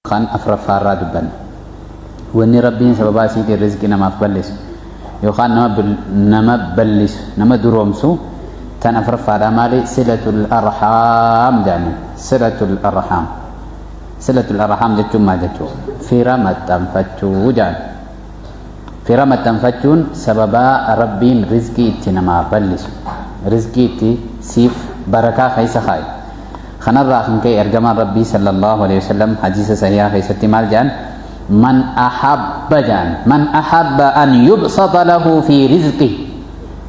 Kan afraffaa irraa dubbanna. Wanni Rabbiin sababaa isiitiin rizqii namaaf bal'isu yookaan nama bal'isu, nama duroomsu tan afraffaadhaa maali? Silatul arhaam jedhaniin. Silatul arhaam. Silatul arhaam jechuun maal jechuu? Fira maxxanfachuu jedhan. Fira maxxanfachuun sababaa Rabbiin rizqii itti namaa bal'isu. Rizqii itti siif barakaa keessa kaayu. Kanarraa kan ka'e Ergamaan Rabbii sallallaahu aleyhi wasallam hadiisa sahiihaa keessatti maal jedhan? Man ahabba jedhan, man ahabba an yubsata lahu fi rizqihi,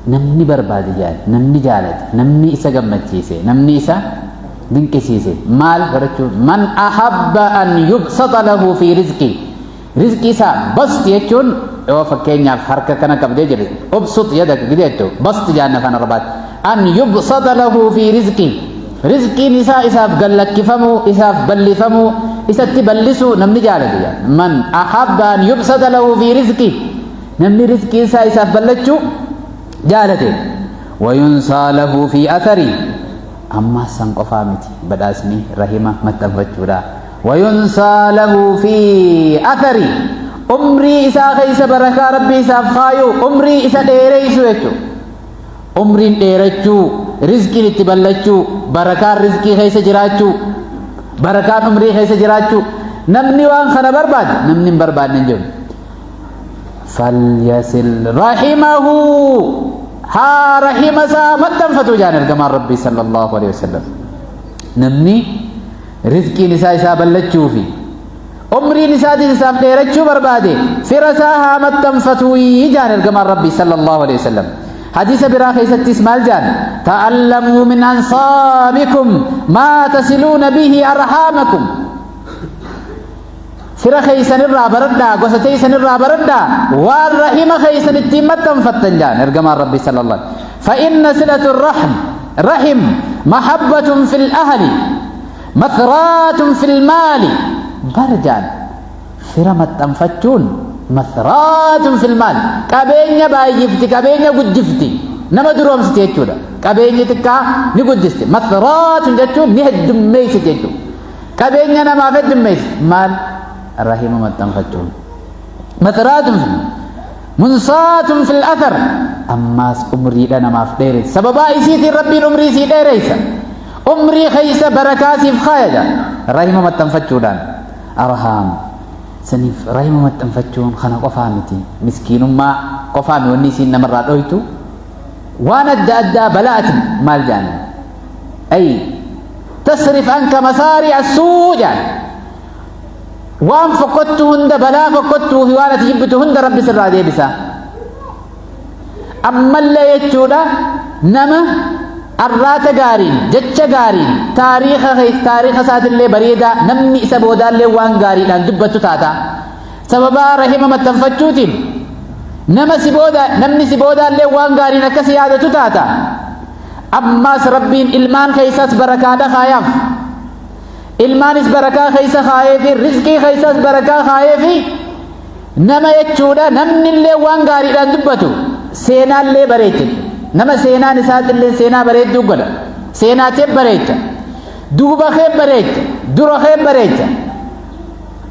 namni barbaade jedhan, namni jaalate, namni isa gammachiise, namni isa dinqisiise maal godhachuu? Man ahabba an yubsata lahu fi rizqihi, rizqii isaa bast jechuun yoo fakkeenyaaf harka kana qabdee jedhe, ubsut yadaka gideettu bast jedhan afaan Arabaatti. An yubsata lahu fi rizqi, rizqiin isaa isaaf gallakkifamuu, isaaf bal'ifamuu, isatti bal'isuu namni jaalate jedhan. Man ahabba an yubsata lahu fi rizqi, namni rizqiin isaa isaaf bal'achuu jaalate, wayunsaa lahu fi athari, ammaas san qofaa miti badhaasni rahima maxxanfachuudha, wayunsaa lahu fi athari, umrii isaa keessa barakaa Rabbi isaaf kaayu, umrii isa dheereysu jechuudha. Umriin dheerachuu, rizqiin itti ballachuu, barakaan rizqii keessa jiraachuu, barakaan umrii keessa jiraachuu. Namni waan kana barbaade, namni hin barbaadne hin jiru. Falyasil rahimahu, haa rahima isaa maxxanfatu jaan ergamaan Rabbii sallallahu alaihi wasallam. Namni rizqiin isaa isaa ballachuu fi umriin isaatis isaaf dheerachuu barbaade fira isaa haa maxxanfatuu jaan ergamaan Rabbii sallallahu alaihi wasallam. Hadiisa biraa keessattis maal jaan? Ta'allamuu min ansaabikum maa tasiluuna bihi arhaamakum. Fira keessan irraa baradhaa, gosa teessan irraa baradhaa, waan rahima keessan ittiin maxxanfattan jaan ergamaan Rabbii sallallahu alaihi wasallam. Fa'inna silatu rahm rahim mahabbatun fil ahli mathraatun fil maali, bar jaan fira maxxanfachuun mathraatun fil maali, qabeenya baay'ifti, qabeenya guddifti, nama duroomsiti jechuudha. Qabeenyi xiqqaa ni guddisti, mathraatun jechuun ni heddummeessiti jechuudha. Qabeenya namaaf heddummeessi maal? Rahima maxxanfachuun. Mathraatun fil munsaatun fil athar, ammaas umriidha namaaf dheeressa. Sababaa isiitiin Rabbiin umrii isii dheeressa, umrii keessa barakaa siif kaaya rahima maxxanfachuudhaan. Arhaam saniif rahima maxxanfachuun kana qofaa miti, miskiinummaa qofaa mi wanni isiin namarraa dhoytu, waan adda addaa balaati maal jedhani? Ay tasrif anka masaari'a suu jedhan, waan fokkottuu hunda, balaa fokkottuu fi waan ati jibbitu hunda Rabbi sirraa deebisa. Ammallee jechuudha nama arraata gaariin, jecha gaariin, taariika taariika isaatillee bareedaa, namni isa boodaallee waan gaariidhaan dubbattu taata. Sababaa rahima maxxanfachuutiin nama si booda, namni si boodaallee waan gaariin akkasi yaadatu taata. Ammaas Rabbiin ilmaan keessaas barakaadha kaayaaf. Ilmaanis barakaa keessa kaayee fi rizqii keessaas barakaa kaayee fi nama jechuudha namni illee waan gaariidhaan dubbatu, seenaallee bareecha. Nama seenaan isaatillee seenaa bareedduu godha. Seenaa tee bareecha. Duuba kee bareecha. Dura kee bareecha.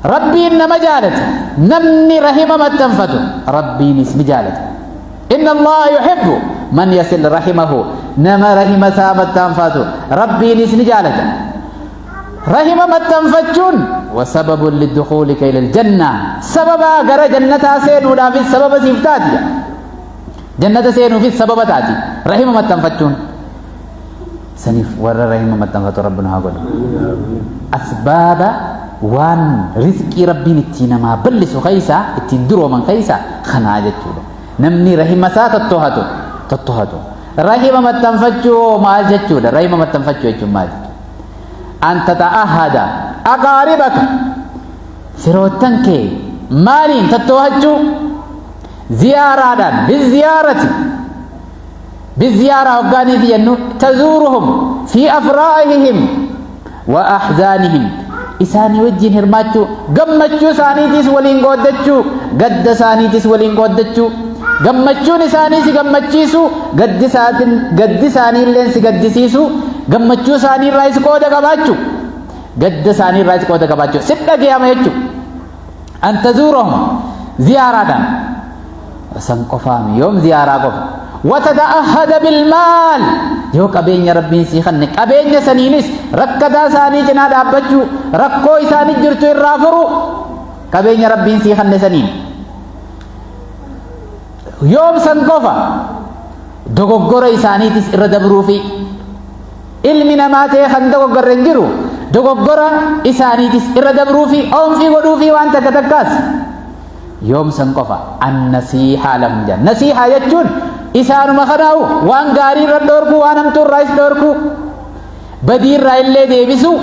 Rabbiin nama jaalata. Namni rahima maxxanfatu Rabbiinis ni jaalata. Inna Allaha yuhibbu man yasil rahimahu, nama rahima isaa maxxanfatu Rabbiinis ni jaalata. Rahima maxxanfachuun wasababun lidukhuulika ila aljanna, sababa gara jannataa seenuudhaafis sababa siif taati. Jannata seenuufis sababa taati rahima maxxanfachuun. Saniif warra rahima maxxanfatu Rabbi nu haa godhu. Asbaaba waan rizqii Rabbiin ittiin namaa bal'isu keessaa, ittiin durooman keessaa kanaa jechuudha. Namni rahima isaa tottohatu tottohatu. Rahima maxxanfachuu maal jechuudha? Rahima maxxanfachuu jechuun maal jechuudha? An tata'ahada aqaaribaka, firoottan kee maaliin tottohachuu? Ziyaaraadhaan, biziyaarati. Biziyaaraa hoggaaniif jennu, tazuuruhum fi afraahihim wa ahzaanihim, isaanii wajjin hirmaachuu, gammachuu isaaniitis waliin qooddachuu, gadda isaaniitis waliin qooddachuu, gammachuun isaanii si gammachiisu, gaddi isaatiin gaddi isaaniilleen si gaddisiisu, gammachuu isaanii irraayis qooda qabaachuu. Gadda isaanii irraas qooda qabaachuu. Si dhagayama jechuudha. An tazuurahum ziyaaraadhaan. San qofaami yoom ziyaaraa qofa. Watada'ahada bilmaal yoo qabeenya Rabbiin sii kanne qabeenya saniinis rakkataa isaanii cinaa dhaabbachuu, rakkoo isaanii jirtu irraa furu, qabeenya Rabbiin sii kanne saniin. Yoom san qofa? Dogoggora isaaniitis irra dabruufi. Ilmi namaa ta'e kan dogoggorre hin jiru. Dogoggora isaaniitis irra dabruufi, oomfii godhuufi waan takka takkaas. Yoom san qofa? Annasiihaa lahum jedhan. Nasiihaa jechuun isaanuma kanaahu waan gaarii irra dhoorkuu, waan hamtuu irraas dhoorkuu, badii irraa illee deebisuu,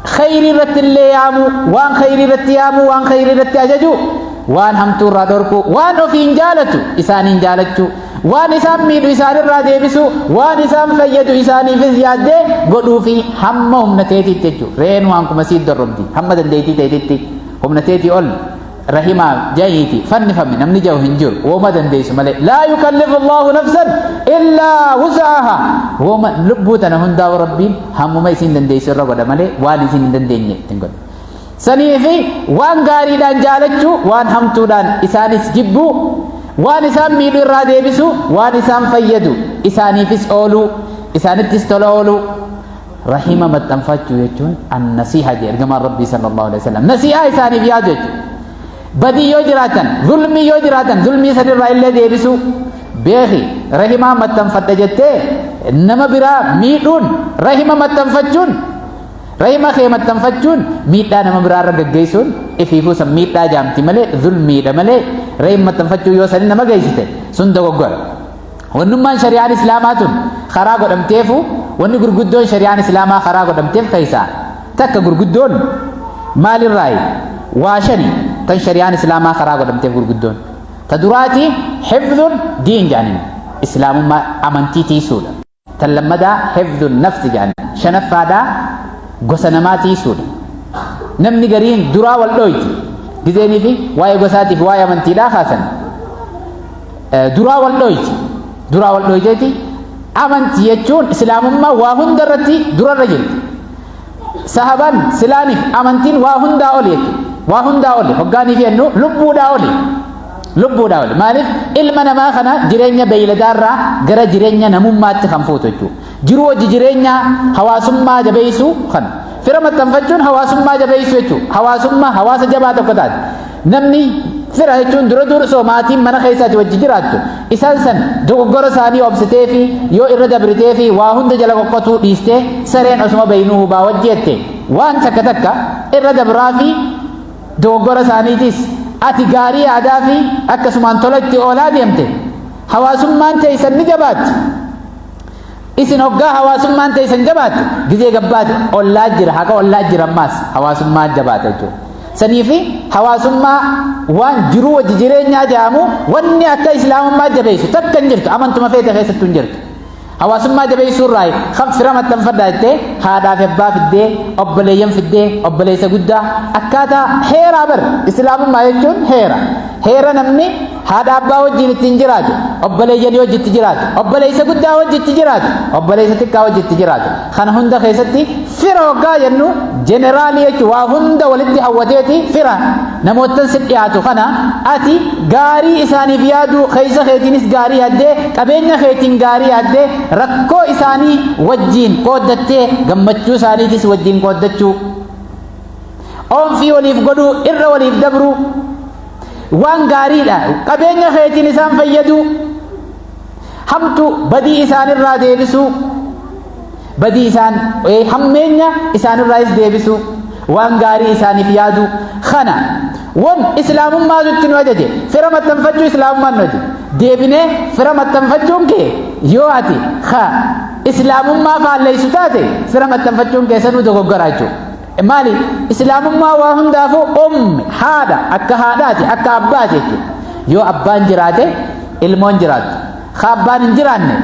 khayrii irratti illee yaamuu, waan khayrii irratti yaamuu, waan khayrii irratti ajajuu, waan hamtuu irraa dhorkuu, waan ofiin jaalatu isaaniin jaalachuu, waan isaan miidhu isaanirraa deebisuu, waan isaan fayyadu isaaniifis yaaddee godhuu fi hamma humna teetiitti jechuudha. Re'een waan kuma siit dorrobdi, hamma dandeettii teetitti, humna teetii ol rahimaa jahiiti fannifame namni jahu hin jiru, wooma dandeessu malee. Laa yukallifu Allahu nafsan illaa wus'aha, wooma lubbuu tana hundaa'u Rabbiin hammuma isiin dandeessu irra godha malee waan isiin hin dandeenye ittiin godha. Sanii fi waan gaariidhaan jaalachuu, waan hamtuudhaan isaanis jibbuu, waan isaan miidhu irraa deebisuu, waan isaan fayyadu isaaniifis ooluu, isaanittis tola ooluu, rahima maxxanfachuu jechuun annasiiha jedhe ergamaan Rabbii sallallahu alaihi wasallam. Nasiihaa isaaniif yaadu jechuudha. Badii yoo jiraatan, zulmii yoo jiraatan, zulmii sanirraa illee deebisuu. Beeki, rahimaa maxxanfadha jettee nama biraa miidhuun, rahima maxxanfachuun, rahima kee maxxanfachuun miidhaa nama biraa irra gaggeessuun ifiifuu san miidhaa jaamti malee, zulmiidha malee, rahima maxxanfachuu yoo sanii nama geessite sun dogoggora. Wannummaan shari'aan Islaamaa tun karaa godhamteefu, wanni gurguddoon shari'aan Islaamaa karaa godhamteef keessaa takka gurguddoon maalirraayi? Waa shani tan shari'aan Islaamaa karaa godhamteef gurguddoon. Ta duraati hifdhun diin jedhaniin, Islaamummaa amantii tiisuudha. Tan lammadaa hifdhun nafsi jedhaniin. Shanaffaadhaa gosa namaa tiisuudha. Namni gariin duraa wal dhooyti. Gizeenii fi waa'ee gosaatiif waa'ee amantiidhaa kaasan. Duraa wal dhooyti. Duraa wal dhooyteeti amantii jechuun Islaamummaa waa hunda irratti durarra jirti. Sahaban silaaniif amantiin waa hundaa oli jechuudha. Waa hundaa oli hoggaaniif jennu lubbuudhaa oli. Lubbuudhaa oli. Maaliif? Ilma namaa kana jireenya beeyladaarraa gara jireenya namummaatti kan fuutu jechuudha. Jiruu hojii jireenya hawaasummaa jabeessuu kana. Fira maxxanfachuun hawaasummaa jabeessuu jechuudha. Hawaasummaa hawaasa jabaa tokko taate. Namni fira jechuun dura dursoo maatiin mana keessaati wajji jiraattu. Isaan san dogoggora isaanii obsitee fi yoo irra dabritee fi waa hunda jala qoqqotuu dhiistee, sareen osuma beeynuu hubaa wajji jette, waan takka takka irra dabraa fi dogoggora isaaniitis ati gaarii yaadaa fi akkasumaan tola itti oolaa deemte, hawaasummaan teessan ni jabaatti. Isin hoggaa hawaasummaan teessan jabaatte, gizee gabbaate ollaa jira, haqa ollaa jira, ammaas hawaasummaa jabaata jechuudha. Sanii fi hawaasummaa waan jiruu wajji jireenyaa jedhamu wanni akka Islaamummaa jabeessu takka hin jirtu, amantuma feete keessattuu hin jirtu. Hawaasummaa jabeessuu irraa kan fira maxxanfadhaa jettee haadhaa fi abbaa fiddee, obboleeyyan fiddee, obboleessa guddaa, akkaataa heeraa bar Islaamummaa jechuun heera. Heera namni haadha abbaa wajjin ittiin jiraatu, obboleeyyanii wajji itti jiraatu, obboleessa guddaa wajji itti jiraatu, obboleessa xiqqaa wajji itti jiraatu. Kana hunda keessatti fira hoggaa jennu jeneraalii jechuun waa hunda walitti hawwateeti fira. Namoottan si dhiyaatu kana ati gaarii isaaniif yaaduu, keessa keetiinis gaarii yaaddee, qabeenya keetiin gaarii yaaddee, rakkoo isaanii wajjiin qooddattee, gammachuu isaaniitis wajjiin qooddachuu. Oomfii waliif godhuu, irra waliif dabruu, waan gaariidha. Qabeenya keetiin isaan fayyaduu, hamtu badii isaanirraa deebisuu, badii isaan hammeenya isaanirraayis deebisuu, waan gaarii isaaniif yaaduu kana won Islaamummaatu itti nu ajaje. Fira maxxanfachuu Islaamummaan nu ajaje. Deebinee fira maxxanfachuun kee, yoo ati ka Islaamummaa faalleessu taate, fira maxxanfachuun keessanuu dogoggora jechuudha. Maali? Islaamummaa waa hundaafuu ummi haadha, akka haadhaati, akka abbaati jechuudha. Yoo abbaan jiraate ilmoon jiraattu. Ka abbaan hin jiraanne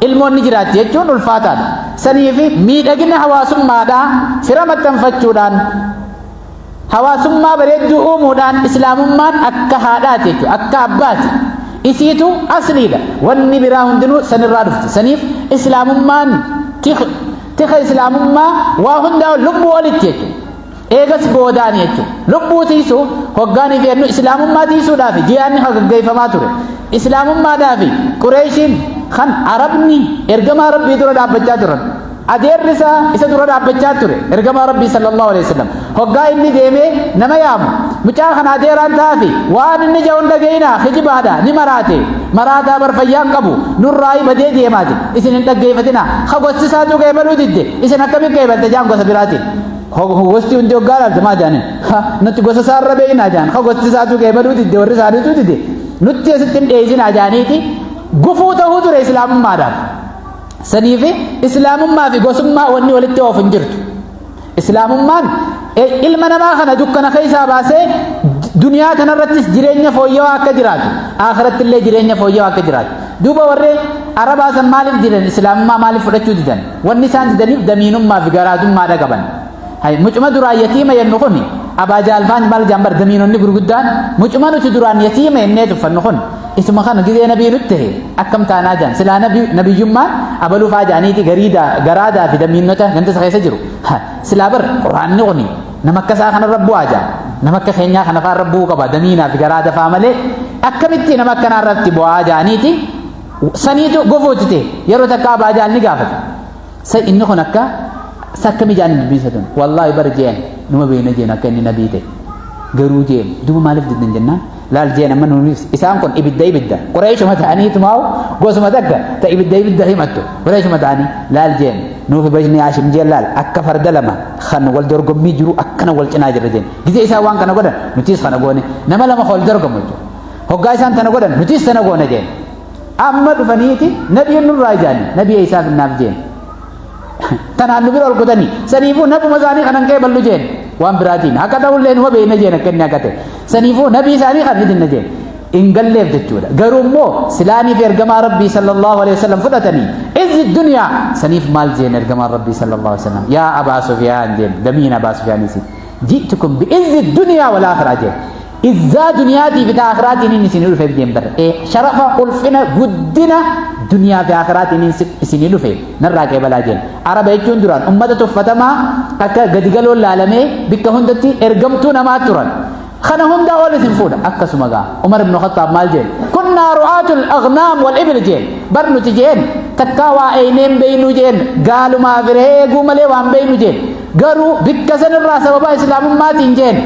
ilmoon ni jiraatti jechuun ulfaataadha. Sanii fi miidhagina hawaasummaadhaa fira maxxanfachuudhaan, hawaasummaa bareedduu uumuudhaan, Islaamummaan akka haadhaati jechuudha, akka abbaati. Isiitu asliidha. Wanni biraa hundinuu sanirraa dhufti. Saniif Islaamummaan Tika Islaamummaa waa hundaa lubbuu olitti jechuudha. Eegas boodaan jechuudha. Lubbuu tiisuu hoggaanii fi Islaamummaa tiisuudhaaf jihaanni gaggeeffamaa ture. Islaamummaadhaaf Qureeshiin kan Arabni ergamaa Rabbii dura dhaabbachaa turan. Adeerri isaa isa dura dhaabbachaa ture ergamaa Rabbii sallallahu alaihi wasallam. Hoggaa inni deemee nama yaamu, mucaa kana adeeraan ta'aafi waan inni ja'u hin dhaga'inaa, kijibaadha, ni maraate, maraataa bar fayyaan qabu, nurraa badee deemaa jira, isin hin dhaggeeffatinaa. Ka gosti isaatu qeebaluu didde isin akkamiin qeebalte jaan gosa biraatiin. Gosti hundi hoggaa laalte maa jaaniin, nuti gosa isaarra beeknaa jaan, ka gosti isaatu qeebaluu didde, warri isaaniitu dide, nutti asitti hin dheeysinaa jaaniiti gufuu ta'uu ture Islaamummaadhaaf. Saniifi Islaamummaa fi gosummaa wanni walitti oofu hin jirtu. Islaamummaan ilma namaa kana dukkana keessaa baasee duniyaa kanarrattis jireenya fooyya'aa akka jiraatu, akhiratti illee jireenya fooyya'aa akka jiraatu. Duuba warri Arabaa san maaliif didan? Islaamummaa maaliif fudhachuu didan? Wanni isaan didaniif damiinummaa fi garaadummaadha qaban. Hay, mucuma duraan yatiima jennu kun Abaa Jaalfaan maal jaan bar, damiinonni gurguddaan mucuma nuti duraan yatiima jennee tuffannu kun isuma kana gizee nabii nutti ta'e akkam taanaa jaan, silaa nabi nabiyyummaan abaluu faa jaaniiti gariidaa garaadaa fi damiinota ganda isa keessa jiru. Silaa bar Quraanni kun nama akka isaa kanarra bu'aa jaan, nama akka keenyaa kana faa irra bu'uu qaba, damiinaa fi garaada faa malee akkamitti nama akkanaa irratti bu'aa jaaniiti saniitu gufuutti ta'e. Yeroo takka Abaa Jaal ni gaafate. Sa inni kun akka sa akkami jaan dubbiin tun, wallaahi bar jeen numa beeyna jeen akka inni nabii ta'e, garuu jeen duuba maaliif diddan jennaan, laal jeen amma nuunis isaan kun ibidda ibidda Qureeshuma ta'aniitumaawu, gosuma takka ta ibidda ibidda himattu Qureeshuma ta'anii, laal jeen nuufi bashni Haashim jeen laal akka farda lama kan wal dorgommii jiru akkana wal cinaa jirra jeen. Gizee isaan waan kana godhan nutis kana goone, nama lama wal dorgomu jechuudha. Hoggaa isaan tana godhan nutis tana goone jeen. Amma dhufaniiti nabiin nurraa ijaani nabii isaaf naaf jeen, tanaan nu bira ol kutanii, saniifuu nabuma isaanii kanan qeeballu jeen. Waan biraatiin haqa ta'ullee numa beeyna jeen akka inni akka ta'e, saniifuu nabii isaanii kan hidinna jeen hin galleef jechuudha. Garuu immoo silaaniif ergamaa Rabbii sallallahu alaihi wasallam fudhatanii izzi duniyaa saniif maal jeen ergamaan Rabbii sallallahu alaihi wasallam, yaa Abaa Sufyaan jeen, damiin Abaa Sufyaanisi, ji'tukum bi izzi duniyaa wal akhiraa jeen, izzaa duniyaatii fi aakhiraatiin inni isinii dhufe jeen bar, sharafa, ulfina, guddina duniyaa fi aakhiraatiin isinii dhufe, narraa qeebalaa jeen. Araba jechuun duraan ummata tuffatamaa akka gadi galoon laalamee bikka hundatti ergamtuu namaa turan. Kana hundaa ol isin fuudha. Akkasuma gaa Umar ibn Khattaab maal jeen? Kunnaa ru'aatul agnaam wal ibil jeen. Bar nuti jeen takkaa waa eeyneen beeynu jeen, gaalumaa fi re'ee eeguu malee waan beeynu jeen. Garuu bikka sanirraa sababa Islaamummaatiin jeen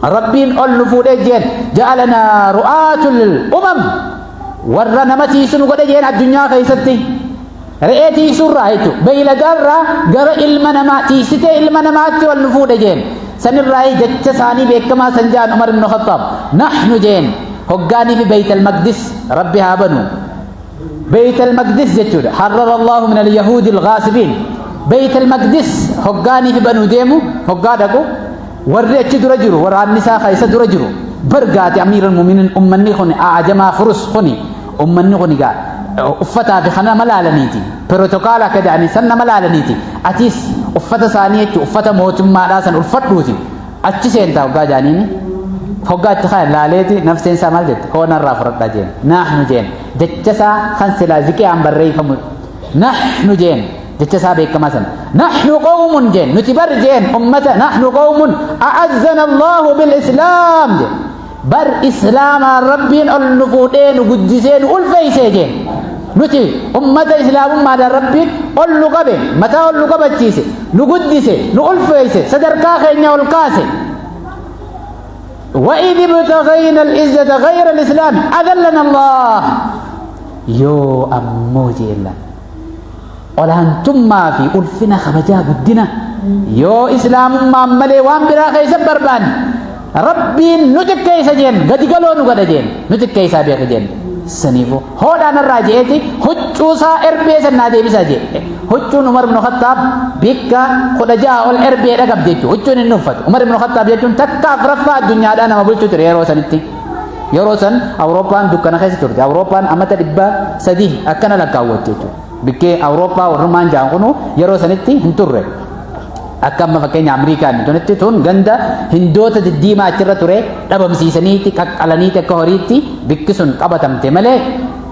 Rabbiin ol nu fuudhee jeen, ja'alanaa ru'aatul umam, warra nama tiisu nu godhe jeen. Addunyaa keessatti re'ee tiisuurraa jechuudha, beeyladaarraa gara ilma namaa tiisitee ilma namaatti ol nu fuudhe jeen. Sanirraa jecha isaanii beekamaa san jaan Umar ibn Khattaab, nahnu jeen hoggaanii fi Beeytal Maqdis Rabbi haa banu, Beeytal Maqdis jechuudha, harrara Allahu min al-yahuudi al-ghaasibiin, Beeytal Maqdis hoggaanii fi banuu deemu, hoggaa dhaqu warri achi dura jiru, waraanni isaa ka isa dura jiru bargaati amiirul mu'miniin, ummanni kun ajamaa furus kuni, ummanni kun egaa uffataa fi kana nama laalaniiti, pirootokaala akka jedhanii san nama laalaniiti, atis uffata isaanii jechuun uffata mootummaadhaa san uffadhuuti achi seentaa hoggaa jedhaniini, hoggaa itti kayan laaleeti nafseen isaa maal jette, hoonarraa fudhadhaa jeen. Naahnu jeen, jecha isaa kan silaa ziqiyaan barreeffamu, nahnu jeen, jecha isaa beekamaa sana, nahnu qawmun jeen, nuti bar jeen ummata, nahnu qawmun a'azzana Allahu bil islaam jeen, bar Islaamaan Rabbiin ol nu fuudhee nu guddisee nu ulfeessee jeen. Nuti ummata Islaamummaadhaan Rabbiin ol nu qabe, mataa ol nu qabachiise, nu guddise, nu ulfeesse, sadarkaa keenya ol kaase. وإذ ابتغينا العزة غير الإسلام أذلنا الله. Yoo ammoo jeellan olaantummaa fi ulfina, kabajaa, guddina yoo Islaamummaan malee waan biraa keessa barbaanne Rabbiin nu xiqqeessa jeen, gadi galoo nu godha jeen, nu xiqqeessaa beeka jeen. Saniifuu hoodhaan irraa je'eeti huccuusaa erbee sannaa deebisaa jee. Huccuun Umar ibn Khattaab bikka 16 ol erbeedha qabdi jechuudha. Huccuun inni uffatu Umar ibn Khattaab jechuun takka afraffaa addunyaadhaa nama bulchu ture yeroo sanitti. Yeroo san Awurooppaan dukkana keessa turte. Awurooppaan amata 300 akkana lakkaawwatte jechuudha. Bikkee Awurooppaa warrummaan jaan kunu yeroo sanitti hin turre. Akka amma fakkeenya Amriikaan tunitti tun ganda Hindoota diddiimaa achirra ture dhabamsiisaniiti qaqqalaniiti akka horiitti bikki sun qabatamte malee.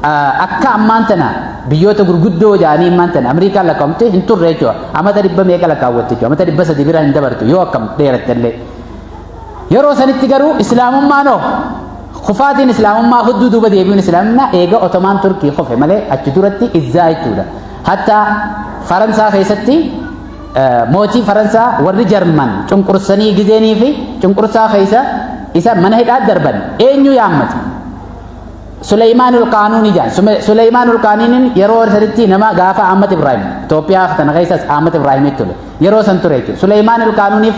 Akka ammaan tana biyyoota gurguddoo jedhanii ammaan tana Amriikaan lakkaa'amte hin turre jechuudha. Amata dhibba meeqa lakkaawwatte jechuudha. Amata 300 bira hin dabartu yoo akkam dheeratte illee. Yeroo sanitti garuu islaamummaan hoo kufaatiin islaamummaa hudduu duuba deebi'uun islaamummaa eega Otomaan Turkii kufe malee achi duratti izzaa jechuudha. Hatta Faransaa keessatti mootii Faransaa warri Jarman cunqursanii gizeenii fi cunqursaa keessa isa mana hidhaa darban eenyu yaammate? Suleymaanul Qaanuunii jedhan. Suleymaanul Qaanuuniin yeroo sanitti nama gaafa Ahmad Ibrahim Itoophiyaa tana keessas Ahmad Ibrahim ture. Yeroo san ture jechuudha. Suleymaanul Qaanuuniif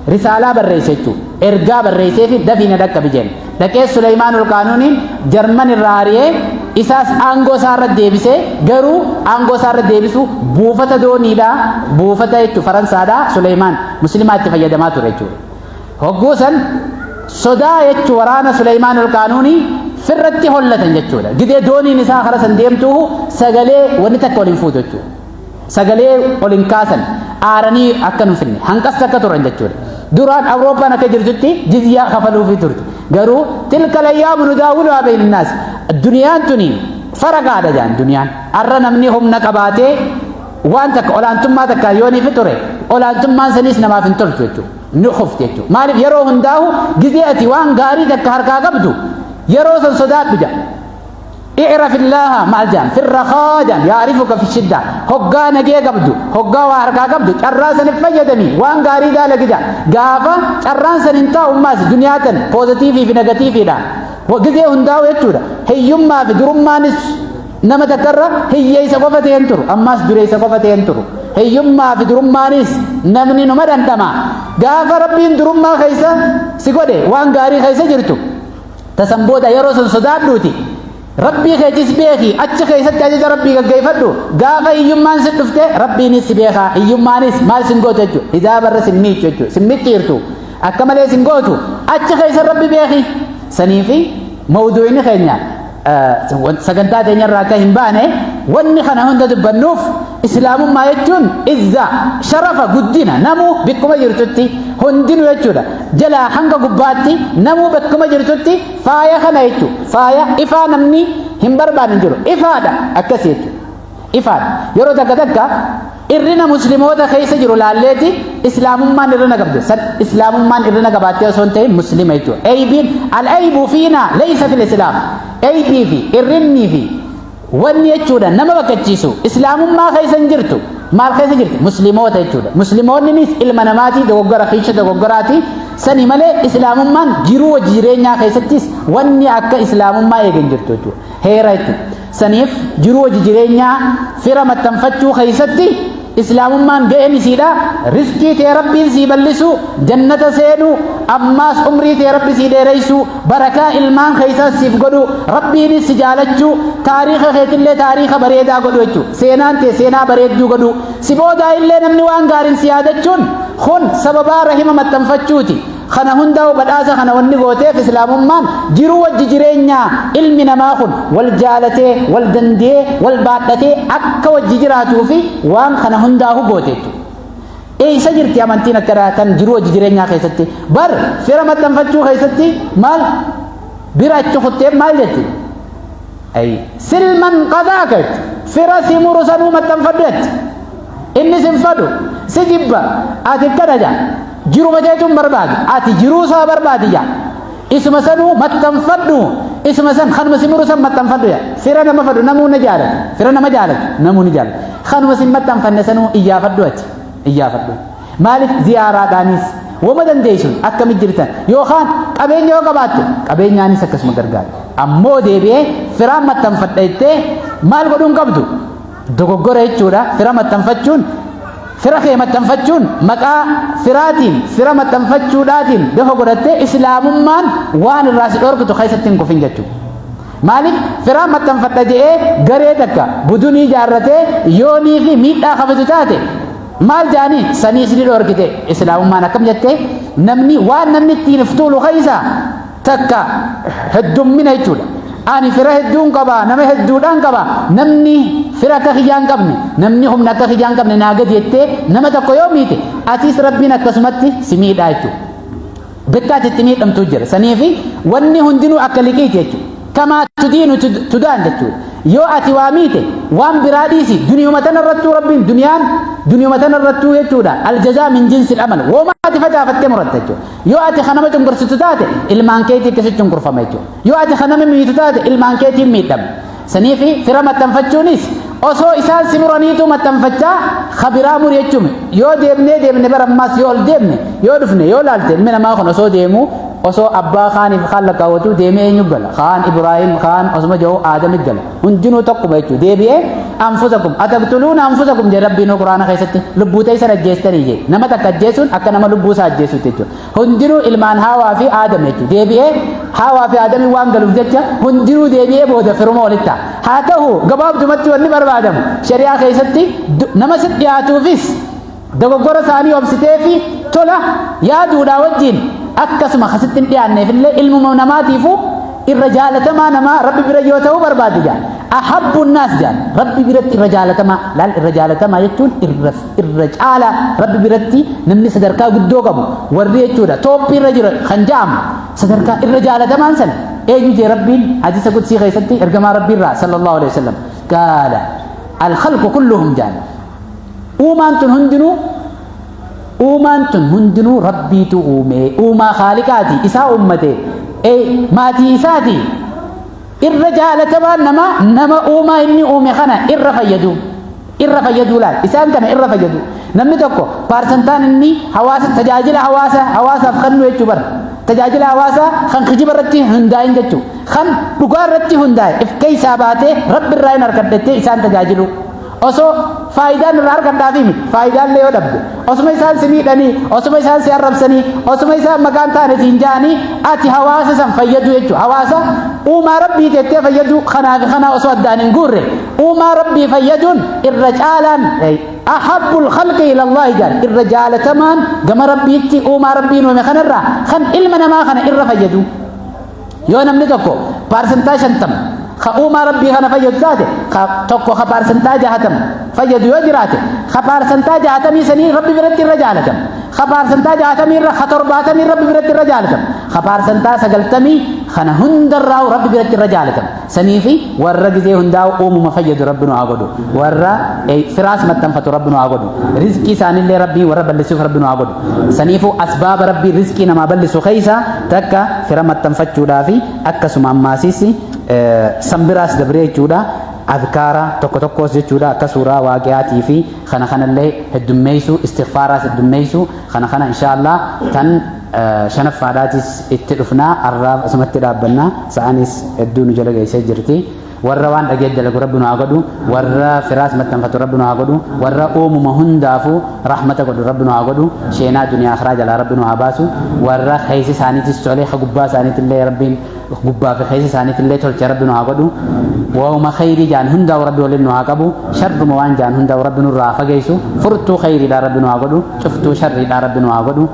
risaalaa barreesse jechuudha. Ergaa barreessee fi dafii na dhaqqabi jedhe. Dhaqee Suleymaanul Qaanuuniin Jarman irraa ari'ee isaas aangoo isaa irra deebisee, garuu aangoo isaa irra deebisu buufata dooniidhaa, buufata jechuudha Faransaadhaa Suleymaan muslimaa itti fayyadamaa ture jechuudha. Hogguu san sodaa jechu waraana Suleymaan Alqaanuunii firratti hollatan jechuudha. Gidee dooniin isaa kara san deemtuu sagalee wanni takka ol hin fuutu jechuudha. Sagalee ol hin kaasan, aaranii akka hin finne hanqas takka turan jechuudha. Duraan Awurooppaan akka jirtutti jizyaa kafaluufii turte. Garuu tilka layyaamu nudaawwiluhaa bayna naas. Duniyaan tuni faraqaadha jaan duniyaan. Har'a namni humna qabaatee waan takka olaantummaa takka yoo ni ture, olaantummaan saniis namaaf hin tolchu jechuudha. Ni kufti jechuudha. Maaliif? Yeroo hundaa'u gizee ati waan gaarii takka harkaa qabdu yeroo san sodaadhu jedha. I'raf illaaha maal jedhan fi rakhaa jedhan yaarifuka fi shidda. Hoggaa nagee qabdu, hoggaa waa harkaa qabdu, carraa sanif fayyadami, waan gaarii daalagi jedha. Gaafa carraan san hin taa'u ammaas duniyaa tan poozitiivii fi negatiiviidha. Gizee hundaa'u jechuudha. Hiyyummaa fi durummaanis nama takkarra hiyyeessa qofa ta'een turu, ammaas dureessa qofa ta'een turu. Hiyyummaa fi durummaanis namni numa dhandhama. Gaafa Rabbiin durummaa keessa si godhe, waan gaarii keessa jirtu tasan booda yeroo san sodaadhuuti Rabbii keetis beeki, achi keessatti ajaja Rabbii gaggeeffadhu. Gaafa hiyyummaan si dhufte Rabbiinis si beekaa, hiyyummaanis maal sin gootu jechuudha, hijaabarra sin miicu jechuudha, sin micciirtu, akka malee sin gootu. Achi keessa Rabbi beeki. Saniifi mawduu'ini keenya sagantaa teenyarraa akka hin baane wanni kana hunda dubbannuuf, islaamummaa jechuun izza, sharafa, guddina. Namuu bikkuma jirtutti hundinuu jechuudha, jalaa hanga gubbaatti namuu bakkuma jirtutti faaya kana jechuudha. Faaya ifaa namni hin barbaadne jiru, ifaadha akkasii jechuudha, ifaadha. Yeroo takka takka irrina muslimoota keessa jiru laalleeti islaamummaan irrina qabde san, islaamummaan irrina qabaattee osoo hin ta'in muslima jechuudha. Eybiin al-eybu fiina laysa fil islaam. Eybii fi irrinnii fi wanni jechuudha nama bakkachiisu islaamummaa keessa hin jirtu. Maal keessa jirti? Muslimoota jechuudha. Muslimoonninis ilma namaatii, dogoggora kiisha dogoggoraati sani malee islaamummaan jiruu wajji jireenyaa keessattis wanni akka islaamummaa eegen jirtu jechuudha, heera jechuudha. Saniif jiruu wajji jireenyaa fira maxxanfachuu keessatti islaamummaan ga'een isiidha riskii tee Rabbiin sii bal'isuu, jannata seenuu, ammaas umrii tee Rabbi sii dheereysuu, barakaa ilmaan keessaas siif godhuu, Rabbiinis si jaalachuu, taariika keetillee taariika bareedaa godhu jechuudha. Seenaan tee seenaa bareedduu godhuu, si boodaa illee namni waan gaariin si yaadachuun kun sababaa rahima maxxanfachuuti. Kana hundaa'u badhaasa kana wanni gooteef islaamummaan jiruu wajji jireenyaa ilmi namaa kun wal jaalatee, wal danda'ee, wal baadhatee akka wajji jiraatuu fi waan kana hundaa'u goote jechuudha. Eessa jirti amantiin akkanaa tan jiruu wajji jireenyaa keessatti? Bar fira maxxanfachuu keessatti maal bira achi kuttee maal jetti? Ay silman qadaaka jetti. Fira si muru sanuu maxxanfadhu jetti. Inni sin fadhu, si jibba, ati akkana jaa. Jiruma keetuun barbaadu, ati jiruu isaa barbaadi jaa. Isuma sanuu maxxanfadhu, isuma san kanuma si muru san maxxanfadhu jaa. Fira nama fadhu namuu na jaalatu, fira nama jaalatu namuu ni jaalatu. Kanuma sin maxxanfanne sanuu iyyaafadhu, ati iyyaafadhu. Maaliif? Ziyaaraadhaanis wama dandeessuun akkamit jirtan, yookaan qabeenya yoo qabaatte qabeenyaanis akkasuma gargaara. Ammoo deebi'ee firaan maxxanfadha jettee maal godhuun qabdu? Dogoggora jechuudha. Fira maxxanfachuun, fira kee maxxanfachuun, maqaa firaatiin fira maxxanfachuudhaatiin dafa godhattee islaamummaan waan irraa si dhorkitu keessatti hin kufin jechuudha. Maaliif? Firaan maxxanfadha jedhee garee takka budunii ijaarratee yoonii fi miidhaa kafitu taate maal jaanii sanii isin dhorkite islaamummaan? Akkam jettee namni waan namni ittiin if tuulu keessa takka heddummina jechuudha. Ani fira hedduun qaba, nama hedduudhaan qaba, namni fira akka kiyyaa hin qabne, namni humna akka kiyyaa hin qabne naa gadi jettee nama tokko yoo miite, atis Rabbiin akkasumatti si miidhaa jechuudha. Bakka ati itti miidhamtuu jira. Saniifi wanni hundinuu akka liqiiti jechuudha. Kamaa tudiinu tudaan jechuudha. Yoo ati waa miite waan biraa dhiisi, duniyuma tana irrattuu Rabbiin duniyaan duniyuma tana irrattuu jechuudha. Aljazaa min jinsil amal, wooma ati facaafattee muratta jechuudha. Yoo ati kan nama cunqursitu taate, ilmaan keetii akkasitti cunqurfama jechuudha. Yoo ati kan nama miitu taate, ilmaan keetiin miidhama. Saniifi fira maxxanfachuunis osoo isaan si muraniitu maxxanfachaa kabiraa muri jechuun. Yoo deemnee deemne bara ammaas, yoo ol deemne, yoo dhufne, yoo laalte, ilmi namaa kun osoo deemu, osoo abbaa kaaniif kaan lakkaawwatu deemee eenyu gala? Kaan Ibraahim, kaan osuma jiru Aadamit gala. Hundinuu tokkuma jechuudha. Deebi'ee anfusakum ataqtuluuna anfusakum jedhe Rabbiin Quraana keessatti. Lubbuu teessan ajjeestanii jedhe. Nama takka ajjeesuun akka nama lubbuu isaa ajjeesuutti jechuudha. Hundinuu ilmaan Haawaa fi Aadam jechuudha. Deebi'ee Haawaa fi Aadamii waan galuuf jecha hundinuu deebi'ee booda firuma walitti ta'a. Haa ta'u, gabaabdumatti wanni barbaadamu shari'aa keessatti nama si dhiyaatuufis dogoggora isaanii obsitee fi tola yaaduudhaa wajjin, akkasuma kasitti hin dhiyaanneef illee, ilmuma namaatiifuu irra jaalatamaa namaa Rabbi bira yoo ta'uu barbaade jaa. Ahabbu naas jaan Rabbi biratti irra jaalatamaa. Laal, irra jaalatamaa jechuun irra caalaa Rabbi biratti namni sadarkaa guddoo qabu warri jechuudha, toophii irra jira kan ja'amu, sadarkaa irra jaalatamaan sana eenyu jee Rabbiin hadiisa qudsii keessatti ergamaa Rabbii irraa sallallahu alaihi wasallam qaala alkhalqu kulluhum jaan, uumaan tun hundinuu, uumaan tun hundinuu Rabbiitu uume, uumaa khaaliqaati, isaa uummate, maatii isaati. Irra jaalatamaan nama nama uumaa inni uume kana irra fayyadu, irra fayyaduu. Laal, isaan kana irra fayyadu. Namni tokko paarsantaan inni hawaasa tajaajila hawaasa hawaasaaf kennu jechuu bara, tajaajila hawaasaa kan kijiba irratti hundaa'in jechuu, kan dhugaa irratti hundaa'e, if keessaa baatee Rabbi irraa hin argadhettee isaan tajaajilu, osoo faayidaan irraa argadhaafi miti, faayidaan yoo dhabde, osuma isaan si miidhanii, osuma isaan si arrabsanii, osuma isaan maqaan taane siin ja'anii, ati hawaasa san fayyadu jechuudha. Hawaasa uumaa Rabbii teettee fayyadu kanaaf kana osoo addaan hin guurre uumaa Rabbii fayyaduun irra caalaan ahabbul khalqi ila Allahi jaan. Irra jaalatamaan gama Rabbiitti uumaa Rabbiin uume kanarraa kan ilma namaa kana irra fayyadu. Yoo namni tokko paarsantaa 50 ka uumaa Rabbii kana fayyadu taate, ka tokko ka paarsantaa 60 fayyadu yoo jiraate, ka paarsantaa 60 sanii Rabbi biratti irra jaalatama. Ka paarsantaa 60 irra ka 70 Rabbi biratti irra jaalatama. Ka paarsantaa 90 kana hundarraa Rabbi biratti irra jaalatama. Sanii fi warra gizee hundaa uumuma fayyadu Rabbi nu haa godhu. Warra firaas maxxanfatu Rabbi nu haa godhu. Rizqii isaanillee Rabbii warra bal'isuuf Rabbi nu haa godhu. Saniifuu asbaaba Rabbii rizqii namaa bal'isu keessa takka fira maxxanfachuudhaa fi akkasuma ammaasiis sanbiraas dabree jechuudha. Adkaara tokko tokkos jechuudha, akka suuraa Waaqiyaatii fi kana kanallee heddummeessu, istighfaaraas heddummeessu. Kana kana inshaallah tan shanaffaadhaatis itti dhufnaa. Arraaf asumatti dhaabbannaa, sa'anis hedduu nu jala geessee jirti. Warra waan dhagee dalagu Rabbi nu haa godhu. Warra firaas maxxanfatu Rabbi nu haa godhu. Warra uumuma hundaafuu rahmata godhu Rabbi nu haa godhu. Sheenaa duniyaa akhiraa jalaa Rabbi nu haa baasu. Warra keessa isaaniitis tolee, ka gubbaa isaaniitillee Rabbiin gubbaa fi keessa isaaniitillee tolche Rabbi nu haa godhu. Waa'uma khayrii jaan hundaa'u Rabbi waliin nu haa qabu. Sharruma waan jaan hundaa'u Rabbi nurraa haa fageessu. Furtuu khayriidhaa Rabbi nu haa godhu, cuftuu sharriidhaa Rabbi nu haa godhu.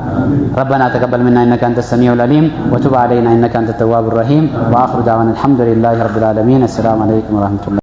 ربنا تقبل منا إنك أنت السميع العليم وتب علينا إنك أنت التواب الرحيم وآخر دعوانا الحمد لله رب العالمين. السلام عليكم ورحمة الله.